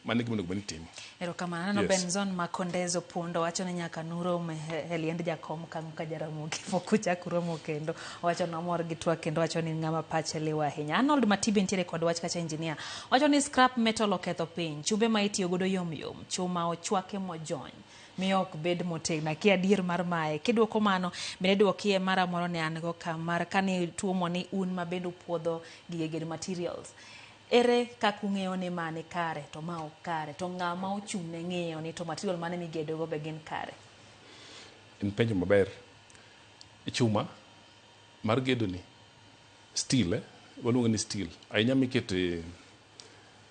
Mano e gima onego bed ni itimo. Erokamano. Aneno Yes. Benson Makondezo Pundo wacho ni nyaka nurom e liend jakom kango ka Jaramogi pok uchak uromo kendo. Owacho ni omor gi twak kendo wacho ni ng'ama pache liw ahinya. Arnold Matibe nitiere kod wach kacha engineer. Wacho ni scrap metal oketho piny. Chumbe ma itiyo godo yom yom. Chuma ochwake mojony. Miyo ok bed motegno. Akia adier mar mae. Kiduoko mano, bende duokie mara moro ne an go ka mar kane tuomo ni un ma bende upuodho gige gedo materials. Ere kaka ung'eyo ni ma ni kare to ma ok kare? To ng'ama ochung' ne ng'iyo ni to material mane migedogo be gin kare? En penjo maber. Chuma mar gedo ni, steel eh, waluonge ni steel. Ahinya mikete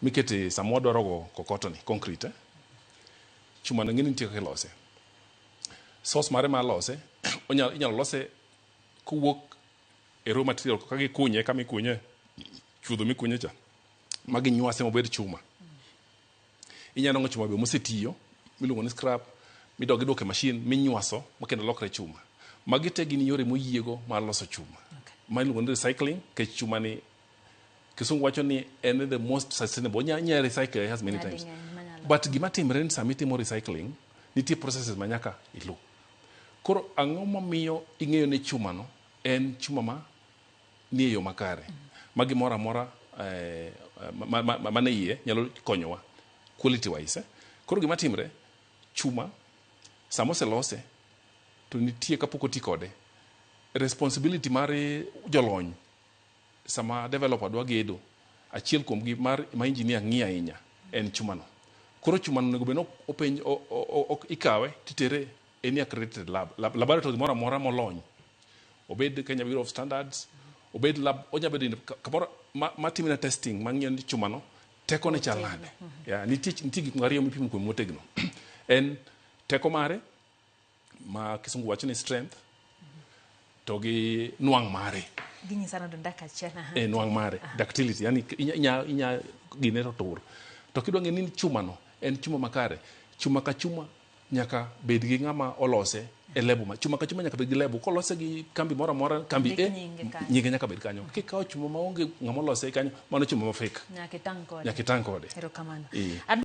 mikete sama wadwaro go kokoto ni, concrete eh. Chuma no ing'e ni nitie kaka ilose. Source mare mar lose, inyalo lose kowuok e raw material kaka gikunye kama ikunye chuodho mikunye cha ma ginywase mobed chuma. Inyalo nwang'o chuma be mosetiyo miluongo ni scrap midog iduoko e machine minywaso ma kendo lokre chuma. Magi te gin yore moyiego mar loso chuma. Ma iluongo ni recycling nikech chuma ni kisungu wacho ni en the most sustainable. Inya recycle as many times. But gima timre ni sama itimo recycling nitie processes ma nyaka iluw. Koro ang'o mamiyo ing'eyo ni chuma no en chuma ma nie yo makare ma gimoro amora eh, mane iye nyalo konyowa quality wise eh. Koro gima timre chuma sama oselose to nitie kapok oti kode responsibility mar jolony sama developer dwa gedo achiel kuom gi mar ma engineer ng'iyo ahinya en chuma no. Koro chuma no onego bed ni openj ikawe titere any accredited lab, laboratory moro amora molony obed Kenya Bureau of Standards, obed lab, onya bedo kamoro ma timne testing mang'iyo ni chuma no teko ne chal nade. Yeah, nitie gik moko ariyo mipimo kuom motegno. En teko mare ma kisungu wacho ni strength to gi nwang' mare. Ginyisa nade dakika achiel. E nwang' mare, ductility, yani inya gine to tur. To kidwa ng'e ni chuma no en chuma makare, chuma ka chuma nyaka bed gi ng'ama olose e level ma chuma ka chuma nyaka bed gi level kolose gi kambi moro amora kambi A nyinge nyaka bed kanyo. Kikawo chuma maonge ng'ama olose kanyo mano chuma ma fake. Nyaka itang' kode. Nyaka itang' kode. Erokamano.